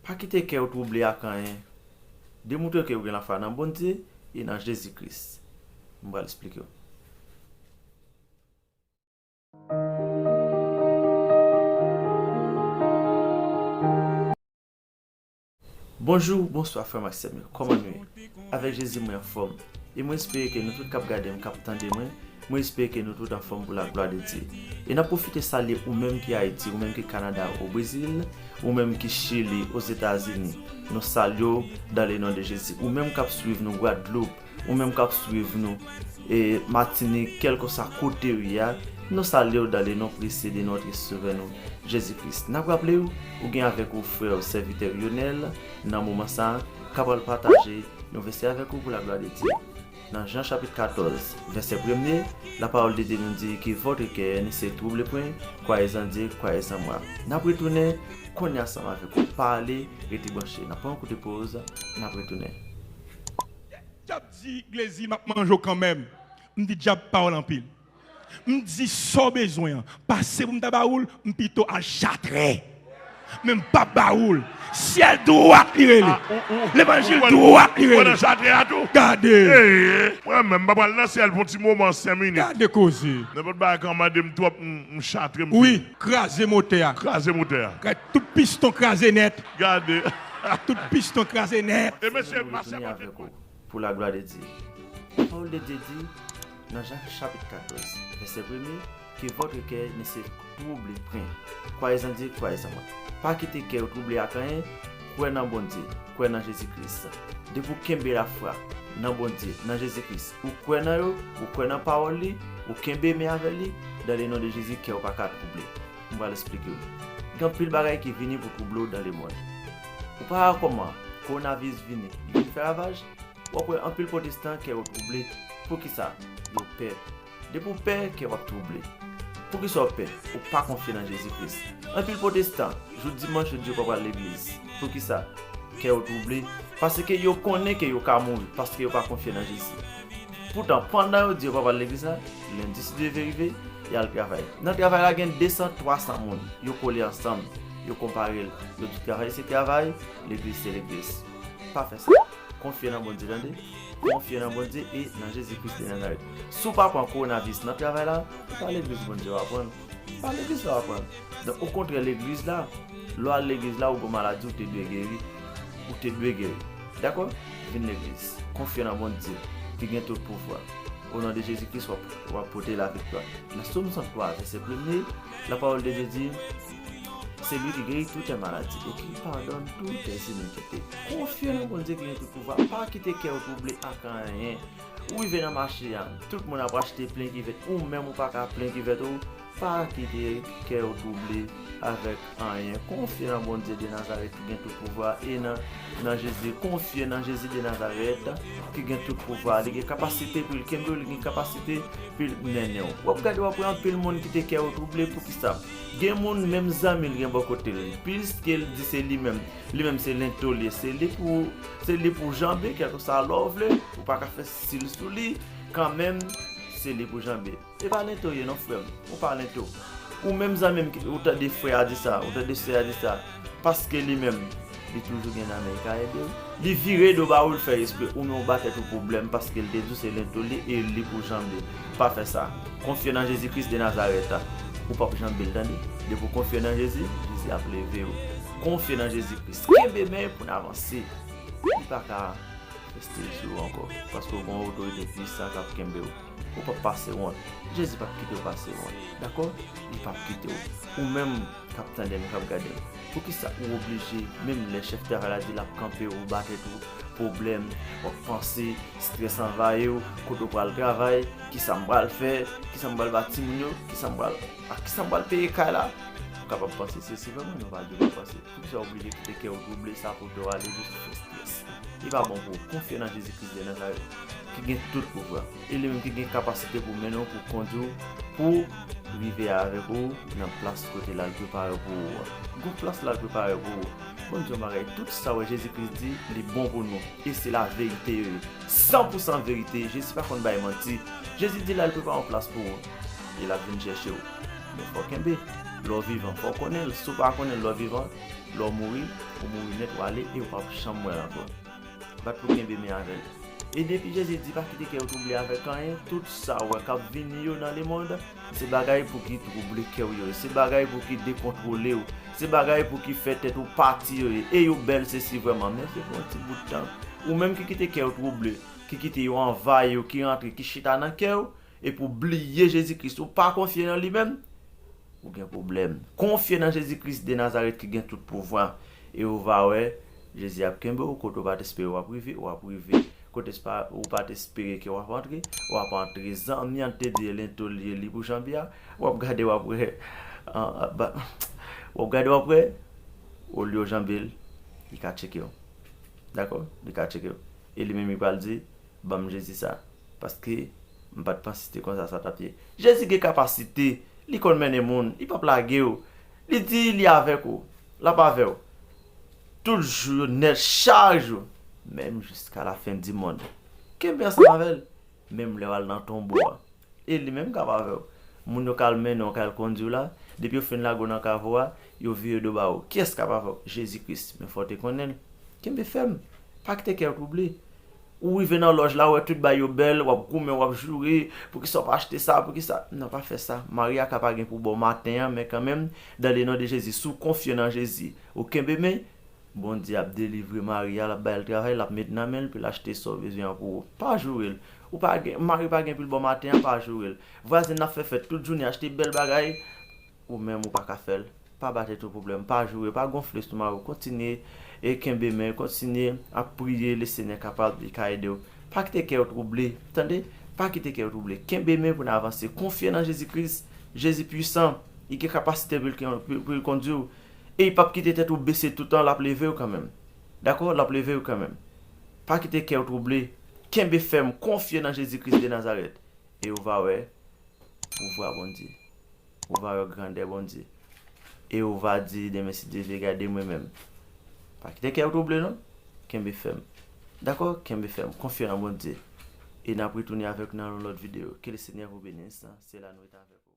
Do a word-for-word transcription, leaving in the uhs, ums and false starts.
Pa kite kè w twouble ak anyen. Demontre ke w gen lafwa nan Bondye e nan Jezi Kris. M pral esplike w. Bonjou, bonswa frè m ak sè m yo. Kòman nou ye? Avèk Jezi mwen anfòm. E mwen espere ke nou tout k ap gade m, k ap tande mwen, mwen espere ke nou tout anfòm pou laglwa de Dye. E n ap pwofite salye ou menm ki Ayiti, ou menm ki Kanada, o Brezil, ou menm ki Chili, Ozetazini. Nou salye w dans le nom de Jésus. Ou menm k ap swiv nou Gwadloup, ou menm k ap swiv nou, e, Matinik, kèlkeswa kote w ye a, nou salye w dans le nom précieux de notre Sauveur nou, Jezi Kris. N ap raple w, ou gen avèk ou frè w, sèvitè Lionel, nan moman sa a, k ap pral pataje yon vèsè avèk ou pou laglwa de Dye. Nan Jan chapit katòz, vèsè premye, la parole de Dieu nous dit que votre cœur ne se trouble point, croyez en Dieu, croyez en moi. N ap retounen kounye a ansanm avèk ou. Pa ale, rete branche. N ap pran yon koute poz, n ap retounen. Dyab di Glezi, "M ap manje w kanmenm." M di dyab pawòl anpil. M di sa w bezwen an. Pase pou m ta ba ou l, m pito al chatre. Men m p ap ba ou l. Syèl dwat li rele. Levanjil dwat li rele. Ou kwè nan chatre a tou? Gade. Mwen menm, m pa pral nan syèl pou yon ti moman, senk minit. Gade koze. Nenpòt bagay ka mande m twòp, m, m chatre, m fini. Wi, kraze motè a. Kraze motè a. Gade, tout piston kraze nèt. Gade. Tout piston kraze nèt. E mesye, mache avèk ou. Pou laglwa de Dye. Pawòl de Dye di, nan Jan chapit katòz, vèsè premye, que votre cœur ne se trouble point. Croyez en Dieu, croyez en moi. Pa kite kè w twouble ak anyen, kwè nan Bondye, kwè nan Jezi Kris. Depi w kenbe lafwa nan Bondye, nan Jezi Kris, ou kwè nan yo, ou kwè nan pawòl li, ou kenbe men avè li, dans le nom de Jésus, kè w pa ka twouble. M pral esplike w. Gen anpil bagay ki vini pou twouble w dans le monde. Ou pa wè kòman kowonaviris vini, li vin fè ravaj? W ap wè anpil pwotestan kè yo twouble. Poukisa? Yo pè. Depi w pè, kè w ap twouble. Poukisa w pè? Ou pa konfye nan Jezi Kris. Anpil pwotestan, jou dimanch, yo di yo pa pral legliz. Poukisa? Kè yo twouble. Paske yo konnen ke yo ka mouri, paske yo pa konfye nan Jezi. Poutan, pandan yo di yo pa pral legliz la, lendi, si Dye vle rive, y al travay. Nan travay la, gen de san, twa san moun. Yo kole ansanm, yo konpare l. Yo di travay se travay, legliz se legliz. Pa fè sa. Konfye nan Bondye, tande. Konfye nan Bondye e nan Jezi Kris de Nazarèt. Si w pa pran kowonaviris nan travay la, se pa legliz Bondye w a pran. Se pa legliz la w a pran. Donk, okontrè, legliz la, lè w al legliz la, ou gen maladi, ou te dwe geri. Ou te dwe geri. Dakò? Vin legliz. Konfye nan Bondye, ki gen tout pouvwa. O non de Jezi Kris, w ap, w ap pote laviktwa. Nan Sòm san twa, vèsè premye, la parole de Dieu dit, c'est lui qui guérit toutes tes maladies et qui pardonne toutes tes iniquités. Konfye nan Bondye ki gen tout pouvwa. Pa kite kè w twouble ak anyen. Ou rive nan mache a, tout moun ap achte plen kivèt, ou menm ou pa ka plen kivèt ou. Pa kite kè w twouble avèk anyen. Konfye nan Bondye de Nazarèt ki gen tout pouvwa e nan, nan Jezi. Konfye nan Jezi de Nazarèt ki gen tout pouvwa. Li gen kapasite pou l kenbe w, li gen kapasite pou l mennen w. W ap gade, w ap wè anpil moun kite kè yo twouble. Poukisa? Gen moun, menm zanmi l gen bò kote l, piske l di se li menm. Li menm se lento l ye, se li pou, se li pou janbe, kèlkeswa lè w vle, ou pa ka fè stil sou li, kanmenm, se li pou janbe. E pa lento w ye non, frè m, ou pa lento. Ou menm zanmi m, ou tande frè a di sa, ou tande sè a di sa, paske li menm, li toujou gen nan men l ka ede w. Li vire do ba ou, l fè espre, ou menm ou ba tèt ou pwoblèm paske l te di w se lento l ye e li pou janbe. Pa fè sa. Konfye nan Jezi Kris de Nazarèt. Ou p ap janbe l, tande. Depi w konfye nan Jezi, Jezi ap leve w. Konfye nan Jezi Kris. Kenbe men pou n avanse. Li pa ka reste sou ou ankò, paske w gen yon otorite pwisan k ap kenbe w. Ou p ap pase wont. Jezi p ap kite w pase wont. Dakò? Li p ap kite w. Ou menm k ap tande m, k ap gade m, poukisa ou oblije, menm lè chèf travay la di l ap kanpe w, ou ba tèt ou pwoblèm, w ap panse, estrès anvayi w, kote w pral travay, kisa m pral fè, kisa m pral ba timoun yo, kisa m pral, ak kisa m pral peye kay la? Ou kapab panse se, se vrèman yon bagay ou pa panse. Poukisa w oblije kite kè w twouble, sa pote w ale jis ou fè estrès? Li pa bon pou ou. Konfye nan Jezi Kris de Nazarèt, ki gen tout pouvwa. E li menm ki gen kapasite pou mennen w, pou kondui w, pou rive avèk ou nan plas kote l al prepare pou ou an. Gon plas l al prepare pou ou. Bon, di yon bagay, tout sa w wè Jezi Kris di, li bon pou nou. E se laverite yo ye. San pou san verite. Jezi pa konn bay manti. Jezi di l al prepare yon plas pou ou. E l ap vin chèche w. Men fò w kenbe. Lè w vivan, fò w konnen l. Si w pa konnen l lè w vivan, lè w mouri, ou mouri nèt, w ale e ou p ap janm wè l ankò. Bat pou kenbe men avè l. E depi Jezi di pa kite kè w twouble avèk anyen, tout sa w wè k ap vini yo nan lemonn, se bagay pou ki twouble kè w yo ye, se bagay pou ki dekontwole w, se bagay pou ki fè tèt ou pati yo ye. E yo bèl, se si vrèman, men se pou yon ti bout tan. Ou menm ki kite kè w twouble, ki kite yo anvayi w, ki rantre, ki chita nan kè w, epi w bliye Jezi Kris, ou pa konfye nan li menm, ou gen pwoblèm. Konfye nan Jezi Kris de Nazarèt ki gen tout pouvwa, e ou va wè, Jezi ap kenbe w, kote w pa t espere w ap rive, w ap rive. Kote espa-, ou pa t espere ke w ap antre, w ap antre. Zanmi an te di e lento l ye li pou janbe a, w ap gade, w ap wè, an, an, ba, w ap gade, w ap wè, olye w janbe l, li ka tcheke w. Dakò? Li ka tcheke w. E li menm li pral di, ban m Jezi sa. Paske m pa t panse se te konsa sa t ap ye. Jezi gen kapasite, li konn mennen moun, li p ap lage w. Li di li avèk ou, l ap avè w. Tout jou yo nèt, chak jou, menm jiska la fen di mond. Kenbe ansanm avè l, menm lè w al nan tonbo a. E li menm k ap avè w. Moun yo k al mennen w, k al kondi w la, depi yo fin lage w nan kavo a, yo vire do ba ou. Kiyès k ap avè w? Jezi Kris. Men fò w te konnen l. Kenbe fèm. Pa kite kè w twouble. Ou rive nan lòj la, ou wè tout bagay yo bèl, w ap goumen, w ap joure, poukisa w pa achte sa, poukisa? Non, pa fè sa. Mari a ka pa gen pou ba w maten an, men kanmenm, dans le nom de Jésus, si w konfye nan Jezi, ou kenbe men, Bondye ap delivre mari a, l ap ba l travay, l ap met nan men l, pou l achte sa w bezwen an pou ou. Pa joure l. Ou pa gen, mari pa gen pou l ba w maten an, pa joure l. Vwazen nan ap fè fèt tout jounen, achte bèl bagay, ou menm ou pa ka fè l. Pa ba tèt ou pwoblèm, pa joure, pa gonfle estomak ou, kontinye e kenbe men, kontinye ap priye, Lesenyè kapab, li ka ede w. Pa kite kè w twouble, tande? Pa kite kè w twouble. Kenbe men pou n avanse. Konfye nan Jezi Kris, Jezi pwisan, li gen kapasite pou l, pou, pou l kondui w. E li p ap kite tèt ou bese toutan, l ap leve w kanmenm. Dakò? L ap leve w kanmenm. Pa kite kè w twouble. Kenbe fèm, konfye nan Jezi Kris de Nazarèt. E ou va wè pouvwa Bondye. Ou va wè grandè Bondye. E ou va di demen, si Dye vle, gade mwen menm. Pa kite kè w twouble non. Kenbe fèm. Dakò? Kenbe fèm. Konfye nan Bondye. E n ap retounen avèk nan yon lòt videyo. Ke Lesenyè vou beni. Se la nou rete avèk ou.